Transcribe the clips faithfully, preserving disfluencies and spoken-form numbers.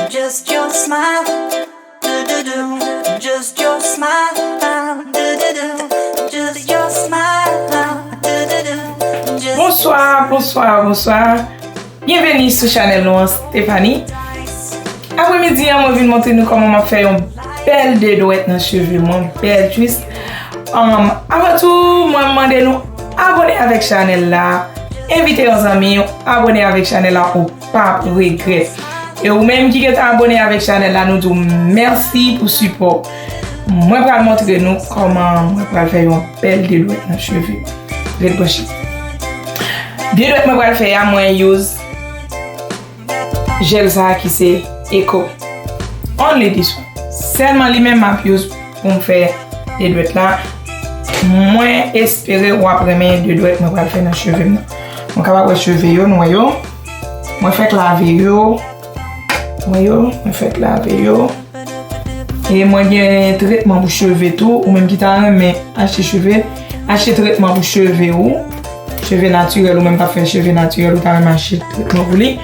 Just your smile. Just your smile. Just your smile. Just Bonswa, bonswa, bonswa. Byenveni sou chanèl nou an, Stephanie. Apremidi an, mwen vin montre nou kòman m ap fè yon bèl dedwèt nan cheve mwen, bèl twist. Um, avan tou, mwen mande nou abòne avèk chanèl la, envite yon zanmi w, abòne avèk chanèl la, ou p ap regrèt. E ou menm ki gentan abòne avèk chanèl la, nou di w mèsi pou sipò. Mwen pral montre nou kòman mwen pral fè yon bèl dedwèt nan cheve. Ret branche. Dedwèt mwen pral fè a, mwen use jèl sa a ki se Eco. Only this one. Sèlman li menm m ap use pou m fè dedwèt la. Mwen espere w ap renmen dedwèt mwen pral fè nan cheve m nan. Mwen kapab wè cheve yo, nou wè yo. Mwen fèk lave yo. Mwen yo, mwen fèk lave yo. E mwen gen tretman pou cheve tou. Ou menm ki ta renmen achte cheve, achte tretman pou cheve ou. Cheve natirèl, ou menm k ap fè cheve natirèl, ou ta renmen achte tretman pou li.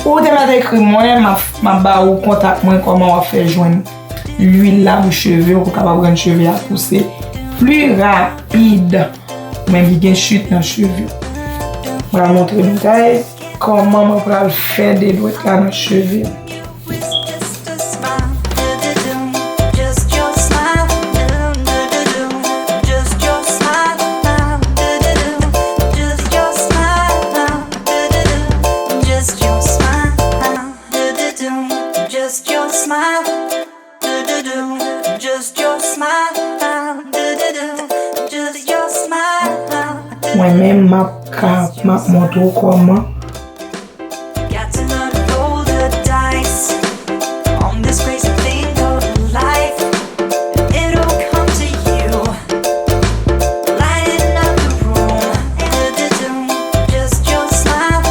Ou te mèt ekri mwen, m ap, m ap ba ou kontak mwen, kòman w ap fè jwenn lwil la pou cheve w, pou w kapab rann cheve a pouse pli rapid. Ou menm ki gen chit nan cheve w. Mwen pral montre nou kay kòman mwen pral fè dedwèt la nan cheve m. Just your smile. Just your smile. Just your smile. Mwen menm m ap ka, m ap montre w kòman. Got to learn to roll the dice on this crazy thing called life. It'll come to you. Lighting up the room. Just your smile.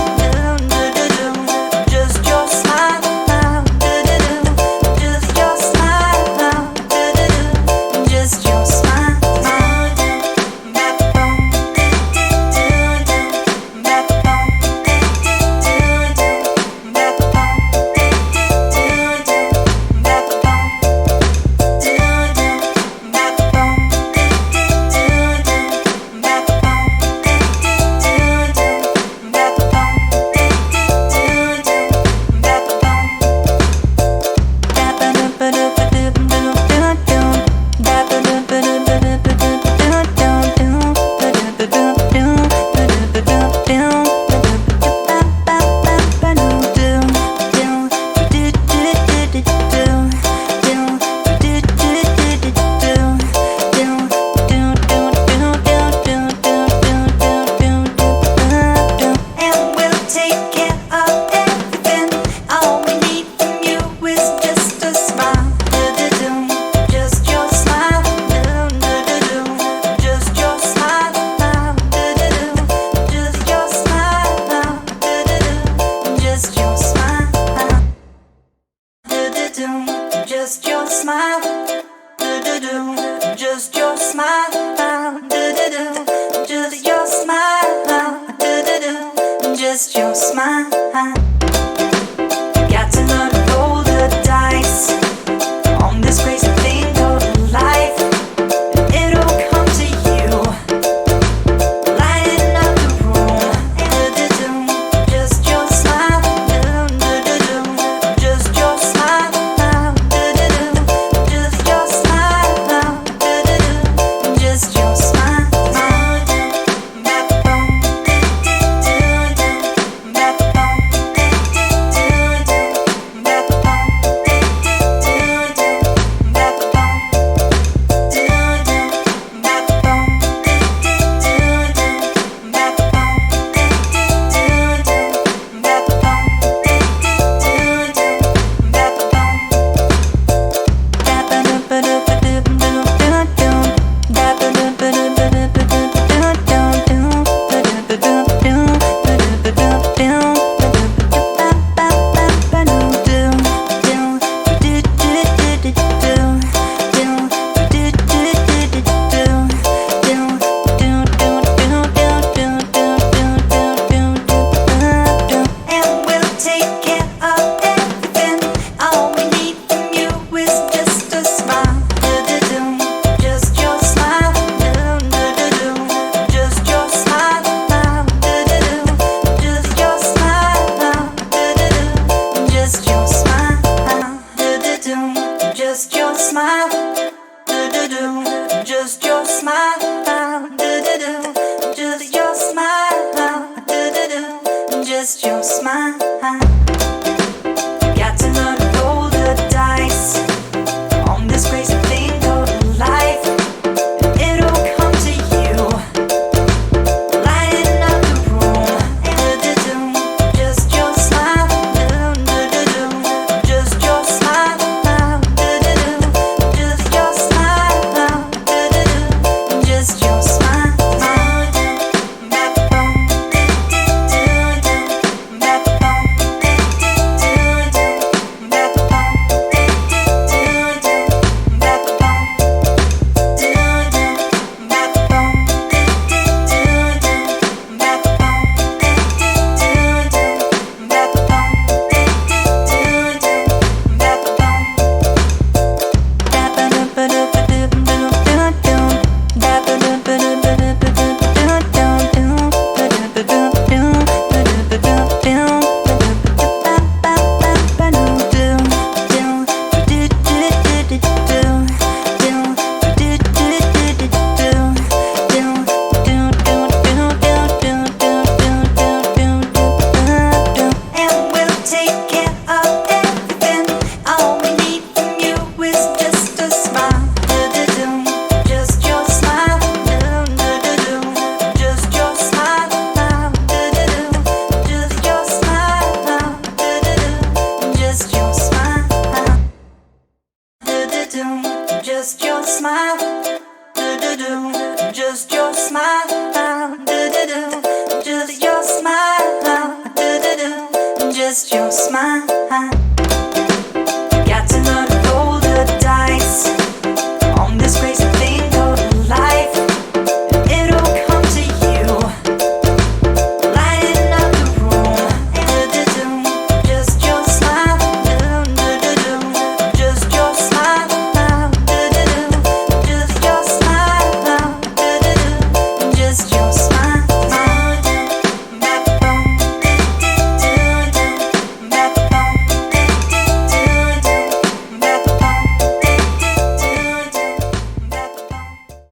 Just your smile. Just your smile. Just your smile. And we'll take care of everything. All we need from you is just a smile. Just your smile. Just your smile. Just your smile. Just your smile. Just your smile. Just your smile. Just your smile. Just your smile. Got to learn to roll the dice on this crazy thing called life. It'll come to you. Lighting up the room. Just your smile. Just your smile. Just your smile. Just your smile. Smile. Do do do. Just your smile. Do do do. Just your smile. Do do do. Just your smile.